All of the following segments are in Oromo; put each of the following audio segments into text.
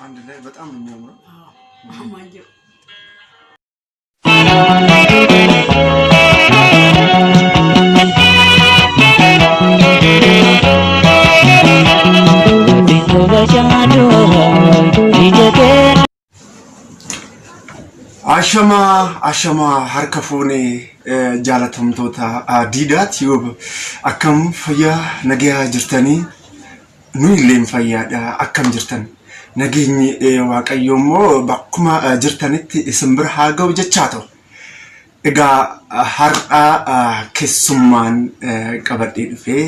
አንድ ላይ በጣም ነው የሚያምረው። Waan jedhu. Ashamaa ashamaa harka fuunee jaalatamtoota Diidaa Tube akkam fayyaa nagayaa jirtanii nu illeen fayyaadha akkam jirtan nageenyi waaqayyoo immoo bakkuma jirtanitti isin bira haa ga'u jechaa ta'u. Egaa har'a keessummaan qabadhee dhufee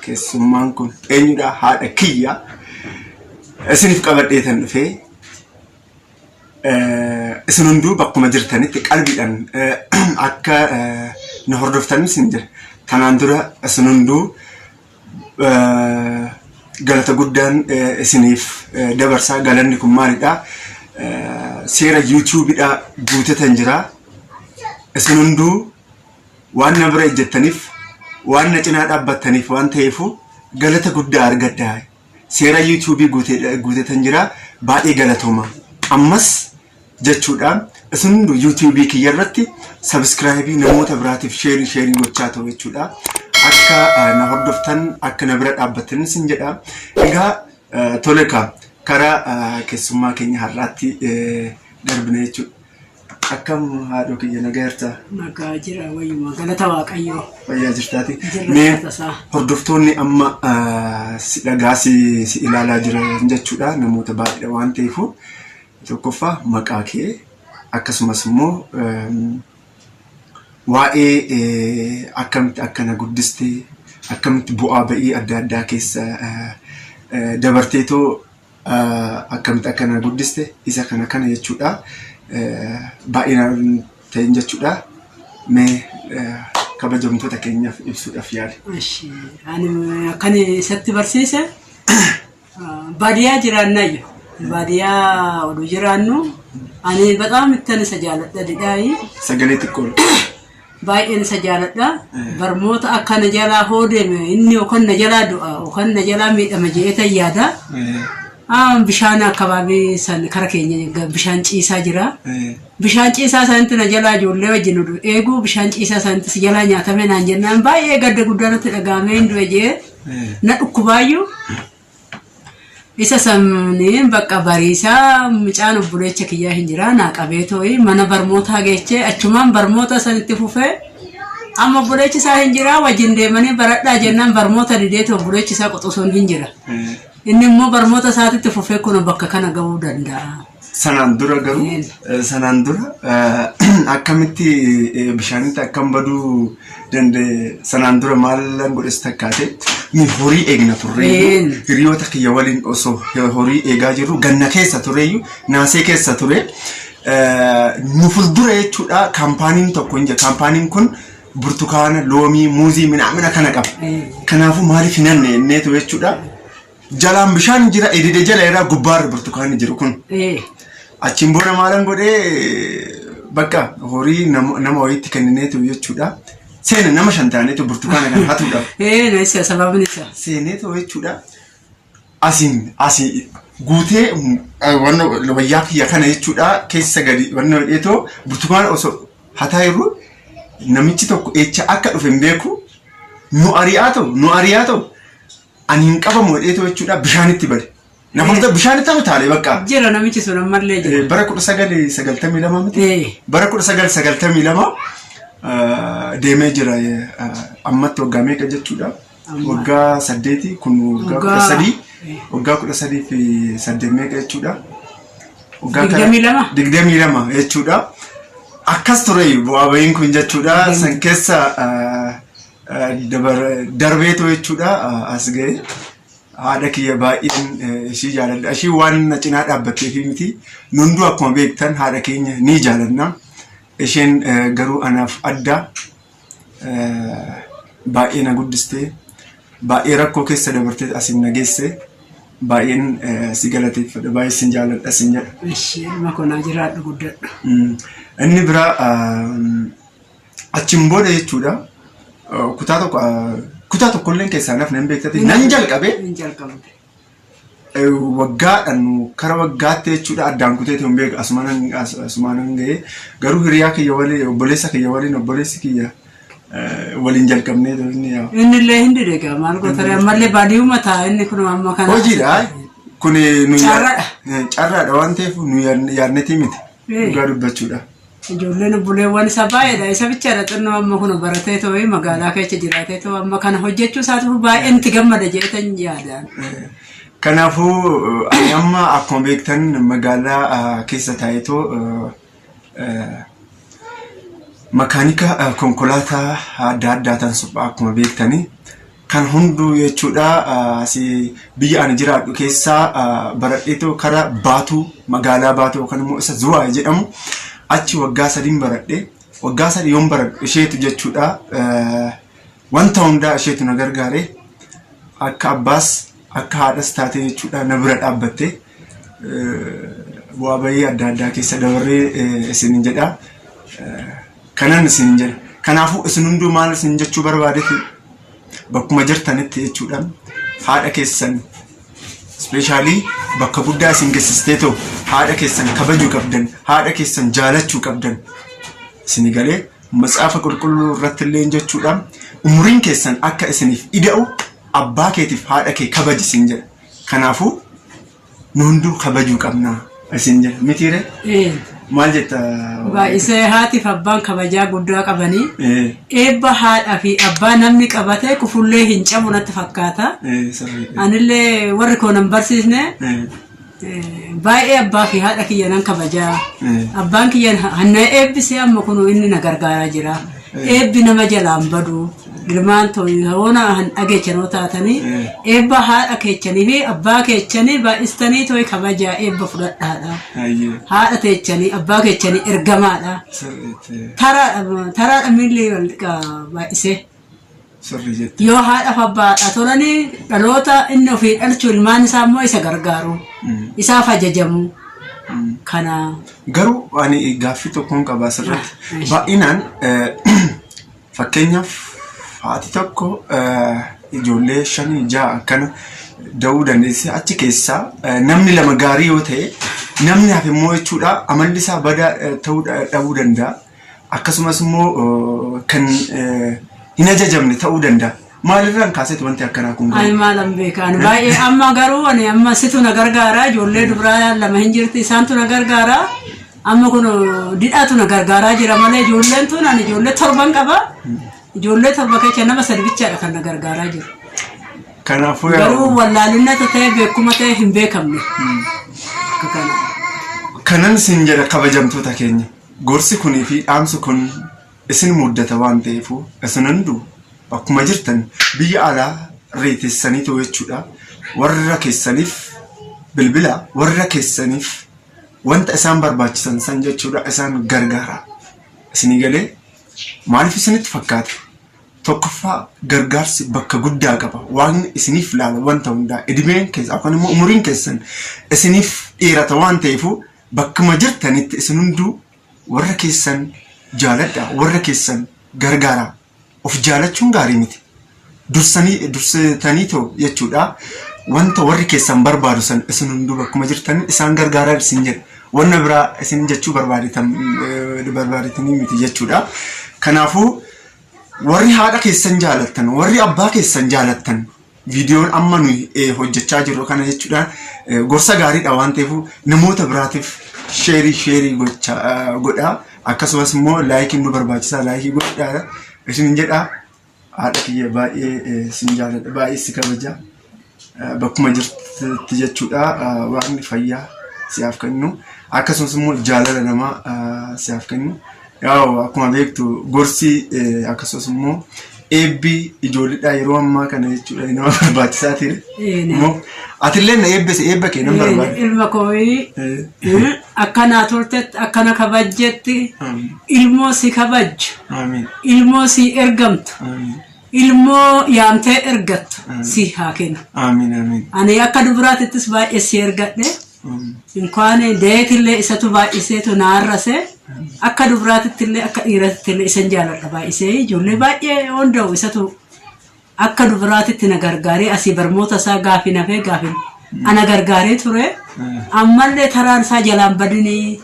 keessummaan kun eenyudha haadha kiyya isiniif qabadhee tan dhufee Isin hunduu bakkuma jirtanitti qalbiidhaan akka na hordoftan isin jira. Kanaan dura isin hunduu galata guddaan isiniif dabarsaa. Galanni kun maalidha? Seera yuutuubidha guutetan jira. Isin hunduu waan na bira ejjettaniif waan na cinaa dhaabbattaniif waan ta'eefu galata guddaa argadhaa. Seera YouTube guutetan jira baay'ee galatooma. Ammas jechuudha isin hundu YouTube kiyya irratti subscribe namoota biraatiif sheerii sheerii gochaa ta'u jechuudha. Akka na hordoftan akka na bira dhaabbattan isin jedha. Egaa tole kaa karaa keessummaa keenya har'aatti darbina jechuudha. Akkam haadhoo kiyya nagaa jirtaa? Nagaa jira wayyuma galata Waaqayyoo. Fayyaa jirtaati. Jirra Mee galata isaa. hordoftoonni amma si dhagaa si ilaalaa jiran jechuudha namoota baay'eedha waan ta'eef tokkoffaa maqaa kee akkasumas immoo waa'ee akkamitti akka na guddiste akkamitti bu'aa ba'ii adda addaa keessa dabarteetoo akkamitti akka na guddiste isa kana kana jechuudha. Baay'inaan ta'in jechuudha. Mee kabajamtoota keenyaaf ibsuudhaaf yaali. Eshi, ani akkan isatti barsiise baadiyyaa jiraannayyu. Baadiyyaa oduu jiraannu ani bataam ittan isa jaaladha didhaayi. Sagalee xiqqoo. Baay'een isa jaaladha. Barmoota akka na jalaa hoo deeme inni yookaan na jalaa du'a yookaan na jalaa miidhama je'eetan yaada. Bishaan akabaabii san kara keenya bishaan ciisaa jira. Bishaan ciisaa sanitti na jalaa ijoollee wajjin oduu eeguu bishaan ciisaa sanitti si jalaa nyaatame naan jennaan baay'ee gadda guddaa natti dhaga'amee hin du'e je'ee na dhukkubaayyuu. Isa saniin bakka bariisaa mucaan obboleecha kiyyaa hin jiraa naa qabee tooyi mana barmootaa geechee achumaan barmoota sanitti fufee amma obboleechi isaa hin jiraa wajjin deemanii baradhaa jennaan barmoota dideeti obboleechi isaa quxusuun hin jira. Inni immoo barmoota isaatitti fufee kun bakka kana ga'uu danda'a. Sanaan dura garuu sanaan dura akkamitti bishaanitti akkam baduu danda'e sanaan dura maalan godhes takkaate nu horii eegna turreeyyu hiriyoota kiyya waliin osoo horii eegaa jirru ganna keessa tureeyyu naasee keessa ture nu fuuldura jechuudha kaampaaniin tokko hin jira kaampaaniin kun burtukaana loomii muuzii minaamina kana qaba kanaafuu maaliif hin hanne inneetu jechuudha Jalaan bishaan jira edede jala irraa gubbaarra burtukaanni jiru kun. Achiin booda maalan godhee bakka horii nama wayiitti kennineetu jechuudha. Seena nama shan taaneetu burtukaana kana hatuudhaaf. Na isa sababni isaa. Seeneetu jechuudha. Asiin asii guutee wanna wayyaa kiyya kana jechuudha keessa gadi wanna godheetoo burtukaana osoo hataa jiru namichi tokko echa akka dhufe hin beeku nu ari'aa ta'u nu ari'aa ta'u Ani hin qabamu jedheetu jechuudha bishaanitti bade. Na fuuldura bishaanitti anu taale bakka. Jira namichi sun ammallee jira. Bara 1992 miti. Bara 1992 deemee jira ammatti waggaa meeqa jechuudha. Waggaa saddeeti kun waggaa 13 waggaa 13 fi saddeet meeqa jechuudha. Waggaa 22? 22 jechuudha. Akkas ture bu'aa bahiin kun jechuudha. San keessa Darbeetu jechuudha as ga'e. Haadha kiyya baay'een ishii jaaladha. Ishii waan na cinaa dhaabbatteefi miti. Nu hunduu akkuma beektan haadha keenya ni jaalanna. Isheen garuu anaaf adda. Baay'ee na guddiste. Baay'ee rakkoo keessa dabartee asiin na geesse. Baay'een si galateeffadha. Baay'ee sin jaaladha sin jedha. Ishee ilma koo naa jiraadhu guddadhu. Inni biraa Achiin booda jechuudha kutaa tokko kutaa tokkolleen keessaa nafne hin beektati nan jalqabe Hin jalqabde. Waggaadhaan kara waggaatti jechuudha addaan kuteetu hin beeku, asumaanan ga'ee. Garuu hiriyaa kiyya waliin, obboleessa kiyya waliin, obboleessi kiyya waliin jalqabnee inni yaa. Inni illee hin dide egaa, maal gootare, ammallee baadiyyuma ta'a inni kun amma kana. Hojiidha. Kun nu Carraadha. Carraadha waan ta'eef nu yaadnetii miti. Dhugaa dubbachuudha. Ijoolleen obboleewwan isaa baay'eedha. Isa bichaadha xinnoo amma kun baratee ta'ee magaalaa keessa jiraatee ta'u amma kana hojjechuu isaatiif baay'een itti gammada jedhetan yaadaan. Kanaafuu ani amma akkuma beektan magaalaa keessa taa'eetoo makaanika konkolaataa adda addaataan suphaa, akkuma beektanii kan hunduu jechuudha. Asii biyya ani jiraadhu keessaa baradheetoo kara Baatuu, magaalaa Baatuu yookaan immoo isa Zuwaa jedhamu, achi waggaa 3n baradhe. Waggaa 3 yoon baradhu isheetu jechuudha wanta hundaa isheetu na gargaare, akka abbaas akka haadhas taate jechuudha na bira dhaabbatte. Bu'aa bahii adda addaa keessa dabarree isin jedha. Kanan isin jedha. Kanaafuu isin hunduu maal isin jechuu barbaadeeti, bakkuma jirtanitti jechuudha haadha keessan, especially bakka guddaa isin geessistee ta'u, haadha keessan kabajuu qabdan, haadha keessan jaalachuu qabdan. Isin galee Macaafa Qulqulluu irratti illee jechuudha, umuriin keessan akka isiniif ida'u abbaa keetiif haadha kee kabaji isin jedha. Kanaafuu nu hunduu kabajuu qabna isin jedha mitiire? Maal jetta? Baay'isee haatiif abbaan kabajaa guddaa qabanii, eebba haadhaa fi abbaa namni qabatee kufullee hin cabu natti fakkaata. Sirriidha. Anillee warri koo nan barsiisne, baay'ee abbaa fi haadha kiyya nan kabajaa. Abbaan kiyya hanna eebbisee amma kun inni na gargaaraa jira. Eebbi nama jalaan badu. Ilmaan hoona han dhageechanoo taatanii eebba haadha keechanii fi abbaa keechanii baay'istanii tooyi kabajaa, eebba fudhadhaadha. Haadha teechanii abbaa keechanii ergamaadha. Sirriitti. Taraadha taraadha miilli wal baay'isee. Sirrii jette. Yoo haadhaaf abbaadha tolanii, dhaloota inni ofii dhalchu ilmaan isaa immoo isa gargaaru. Isaaf ajajamu. Kana. Garuu ani gaaffii tokkoon qaba asirratti. Baay'inaan fakkeenyaaf haati tokko ijoollee shanii ja'a akkana da'uu dandeessi. Achi keessaa namni lama gaarii yoo ta'e, namni hafe immoo jechuudha amalli isaa badaa ta'uu dhabuu danda'a. Akkasumas immoo kan hin ajajamne ta'uu danda'a. Maalirraan kaaseeti wanti akkanaa kun Ani gahu? Maalan beeka, ani baay'ee amma garuu ani amma situ na gargaara. Ijoollee dubaraa lama hin jirti, isaantu na gargaara. Amma kun didhaatu na gargaaraa jira malee ijoolleen tun, ani ijoollee torban qaba. Ijoollee torba keessa nama sadi bichaadha kan na gargaaraa jiru. Kanaafuu Garuu wallaalinna ta'e beekuma ta'e hin beekamne. Akka kana. Kanan isin jedha, kabajamtoota keenya, gorsi kunii fi dhaamsi kun isin muddata waan ta'eefu isin hunduu bakkuma jirtan biyya alaa reetessaniitu jechuudha warra keessaniif bilbila, warra keessaniif wanta isaan barbaachisan san jechuudha isaan gargaara. Isinii galee? Maaliif isinitti fakkaata? Tokkoffaa, gargaarsi bakka guddaa qaba. Waaqni isiniif laala wanta hundaa. Idimeen keessa yookaan immoo umuriin keessan isiniif dheerata waan ta'eefu, bakkuma jirtanitti isin hunduu warra keessan jaaladha, warra keessan gargaara. Of jaalachuun gaarii miti. Dursanii dursitanii ta'u jechuudha. Wanta warri keessan barbaadu san isin hunduu bakkuma jirtan isaan gargaaraa isin jedha. Wanna biraa isin jechuu barbaadetanii miti jechuudha. Kanaafuu warri haadha keessan jaalattan, warri abbaa keessan jaalattan, viidiyoon amma nuyi hojjechaa jirru kana jechuudha gorsa gaariidha waan ta'eef namoota biraatiif share share godhaa. Akkasumas immoo likeiin nu barbaachisaa, like godhaa isin jedha. Haadha kiyya, baay'ee sin jaaladha, baay'ee si kabaja. Bakkuma jirtutti jechuudha Waaqni fayyaa si'aaf kennu, akkasumas immoo jaalala namaa si'aaf kennu. Yaa'u akkuma beektu gorsi akkasumas immoo eebbi ijoolleedhaa yeroo ammaa kana jechuudha nama barbaachisaa ta'e. Immoo atillee na eebbise, eebba kee nan barbaada. Ilma kooyi, akkana toltetti, akkana kabajjetti, ilmoo si kabajju, ilmoo si ergamtu, ilmoo yaamtee ergattu si haa kennu. Amiin, amiin. Ani akka dubaraatittis baay'ee si ergadhe. Inkaan deetillee isatu baay'iseetu naarrase. Akka dubaraatittillee akka dhiiratittillee isan jaaladha baay'isee. Ijoollee baay'ee hunda'u isatu akka dubaraatitti na gargaaree asii barmoota isaa gaafin hafee gaafin. Ana gargaaree ture. Ammallee taraan isaa jalaan badinii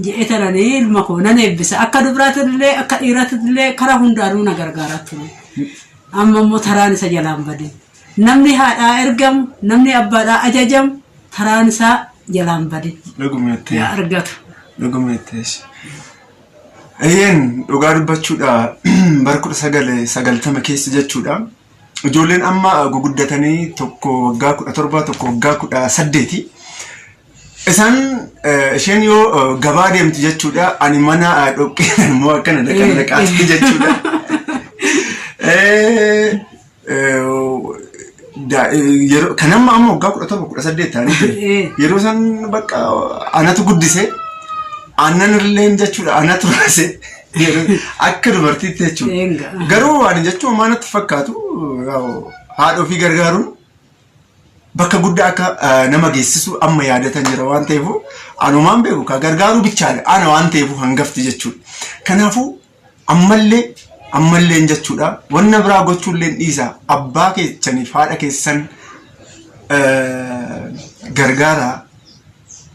jedhee tananii ilma koo nan eebbisa. Akka dubaraattillee akka dhiiraattillee karaa hundaanuu na gargaaraa ture. Amma immoo taraan isa jalaan badin. Namni haadhaa ergamu, namni abbaadhaa ajajamu taraan isaa jalaan badin. Dhuguma jettee. Yaa argatu. Dhuguma jettee. Eeyyeen dhugaa dubbachuudha bara 1990 keessa jechuudha. Ijoolleen amma guguddatanii tokko waggaa 17 tokko waggaa 18. Isaan isheen yoo gabaa deemtu jechuudha ani mana dhoqqeen immoo akkana dhaqan dhaqaatti jechuudha. Yeroo kan amma amma waggaa 17 18 ta'anii jiru. Yeroo san bakka anatu guddise aannan illeen jechuudha anatu baase akka dubartiitti jechuudha. Eenga. Garuu ani jechuun homaa natti fakkaatu haadha ofii gargaaruun bakka guddaa akka nama geessisu amma yaadatan jira waan ta'eef anumaan beeku ka gargaaruu bichaadha ana waan ta'eef hangafti jechuudha. Kanaafuu ammallee ammalleen jechuudha wanna biraa gochuulleen dhiisa abbaa keessaniif haadha keessan gargaaraa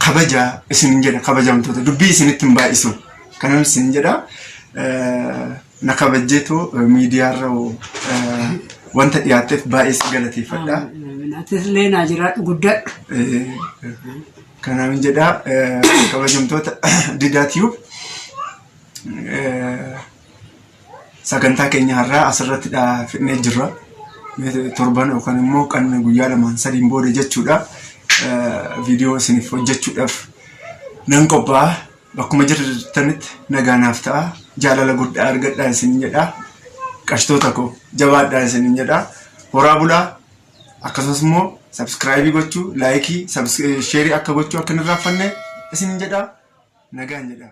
kabajaa isin jedha kabajamtoota dubbii isinitti hin baay'isu kanan isin jedha na kabajjeetoo miidiyaarra wanta dhiyaatteef baay'ee si galateeffadha. Atis illee naa jiraadhu guddadhu. Kanaan jedha kabajamtoota Didaa Tube sagantaa keenya har'aa asirratti fidnee jirra. Torban yookaan immoo kan guyyaa lamaan sadiin booda jechuudha. Viidiyoo isiniif hojjechuudhaaf nan qophaa'a. Bakkuma jirtanitti nagaa naaf ta'a. Jaalala guddaa argadhaa isin jedha. Qashtoota koo jabaadhaa isin jedha. Horaa bulaa akkasumas immoo subscribe gochuu, like, share akka gochuu akka hin irraanfanne isin jedha. Nagaan jedha.